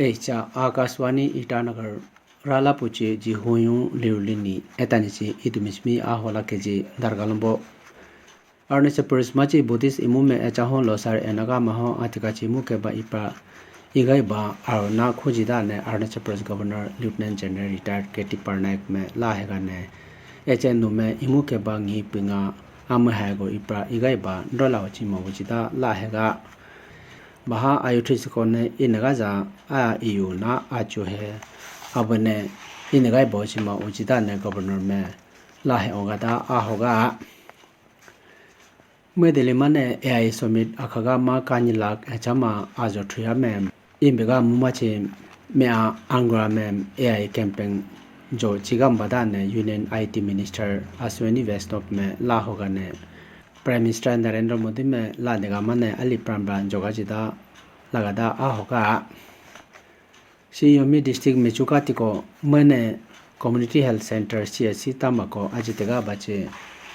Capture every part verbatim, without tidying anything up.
Echa Akashvani Itanagar rala puchi ji huyung liu lini etani chi idumismi ahola keji dargalombo. Arunachal Pradesh machi Buddhist imu me echa ho losar enaga maho atika chi mu keba ipa iga iba aruna khuji da ne Arunachal Pradesh Governor Lieutenant General Retired K T Parnaik me la hega ne echa nu me imu keba ngi pinga amu haigo ipa iga iba dola uchi ma uchi da la hega. Baha ayuthi sikone inaga ja a iyu na achu he abone inaga ibo chima uchida ne governor me la he ogada ahoga. Medeli mane A I summit akhaga ma kanyi lak echama ajo thuya me imbega mumachi me a angra me A I campaign jo chigamba da ne Union I T Minister Ashwini Vaishnaw me la hoga ne Prime Minister Narendra Modi me la dega mane ali pram pram joga jida lagada ahoga. Si Yomi District Mechuka tiko mane Community Health Center C H C tamako ajitega bache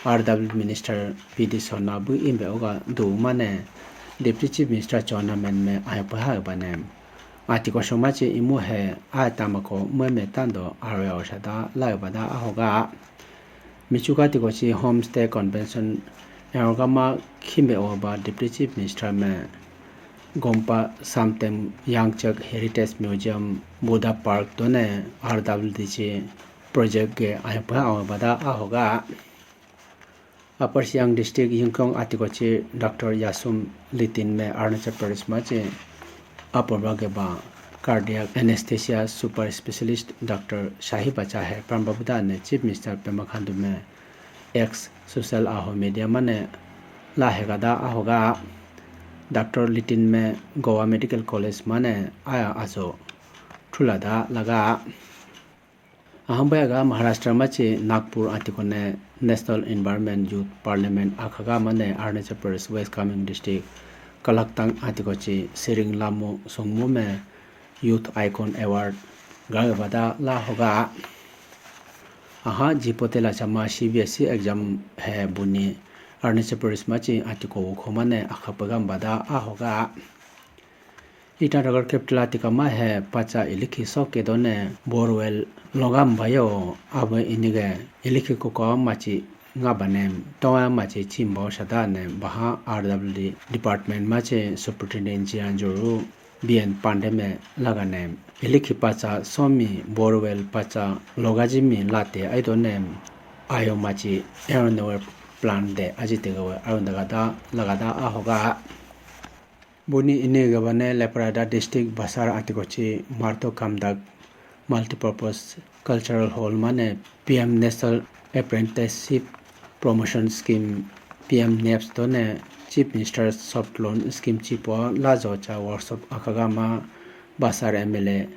R W Minister P D Sona bu imbe oga du mane Deputy Chief Minister Chowna Mein me ayapa ha bane. Atiko somachi imu he a tamako meme tando arwe oshada laibada ahoga. Michuka tiko chi Homestay Convention erogama khimbe oba Deputy Chief Minister me Gompa Samtem Yangchak Heritage Museum Buddha Park done R W D C project ge ayapa ahoga bada ahoga. Upper Siang District Yingkiong atiko chi Doctor Yasum Litin me Arunachal Pradesh machi apor ba geba cardiac anesthesia super specialist Doctor Sahiba Chahe pram babuda ne Chief Minister Pema Khandu me X social aho media mane la hegada ahoga. Doctor Litin me Goa Medical College mane aya aso thulada laga. Ahambaya ga Maharashtra machi Nagpur atikone National Environment Youth Parliament akhaga mane Arunachal Pradesh West Kameng District Kalaktang atiko chi Sering Lamu Sungmu me Youth Icon Award gagabada la hoga. Aha jipote la chama C B S E exam he buni Arunachal Pradesh machi atiko ukho mane akhapagam bada ahoga. Itanagar capital atika ma he pacha ilikhi soke done borewell logam bayo abo inige ilikhi kuko machi ngabane tonga machi chimbo sada ne baha R W D department machi superintendent jianjuru B N Pande me lagane ilikhi pacha somi borewell pacha logajimi late aidone ayo machi air renewal plant de ajitegawe arundagada lagada ahoga. Buni ini gabane Leparada District Basar atikochi Marto Kamdak Multipurpose Cultural Hall mane P M National Apprenticeship Promotion Scheme P M naps done Chief Minister Soft Loan Scheme chipo lajo cha workshop akagama Basar M L A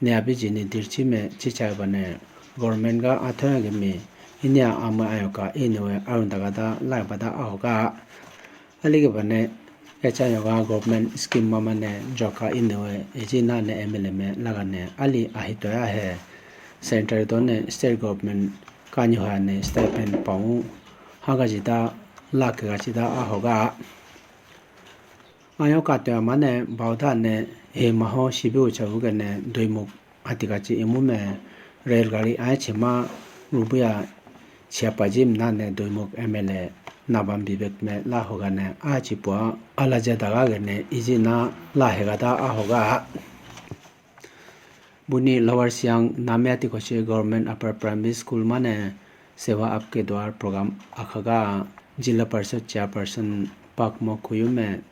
ne abijini dirchi me chichai bane government ga athoya gimi inya ama ayoka inewe arundagada laibada ahoga. Aligi bane echa yoga government scheme mama ne joka inewe eji na ne M L A me lagane ali ahitoya he center done state government kanyo ha ne stipend pawu haga jida lake ga jida ahoga. Ayo katoya mane bauda ne he maho sibi ucha ugene doimuk atika chi imu me rail gari ai chema rubuya chiapa jim na ne doimuk M L A Nabam Vivek me la hoga ne a chipua ala jadaga gene iji na la hegada ahoga. Buni Lower Siang Namya tikochi Government Upper Primary School mane Seva Aapke Dwar program akhaga Zilla Parishad Chairperson Pakmo Kuyume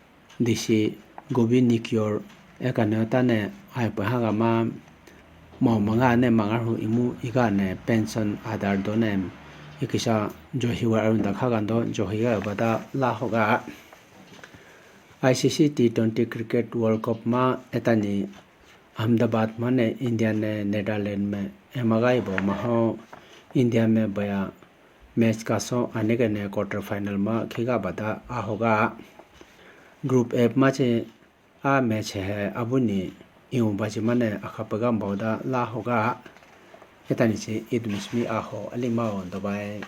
D C Gobi Nikior ekane tane aipe hagama mau manga ne mangar hu imu iga ne pension Aadhaar done ikisa johiwa arunda khagando johiga bada la hoga. I C C T twenty Cricket World Cup ma etani Ahmedabad mane India ne Netherlands me emagai bo maho India me baya match kaso anegene quarter final ma khiga bada ahoga. Group F ma che a match he abuni iu baji mane akha pagam bauda la hoga. Etani che idmismi aho alimao dabai.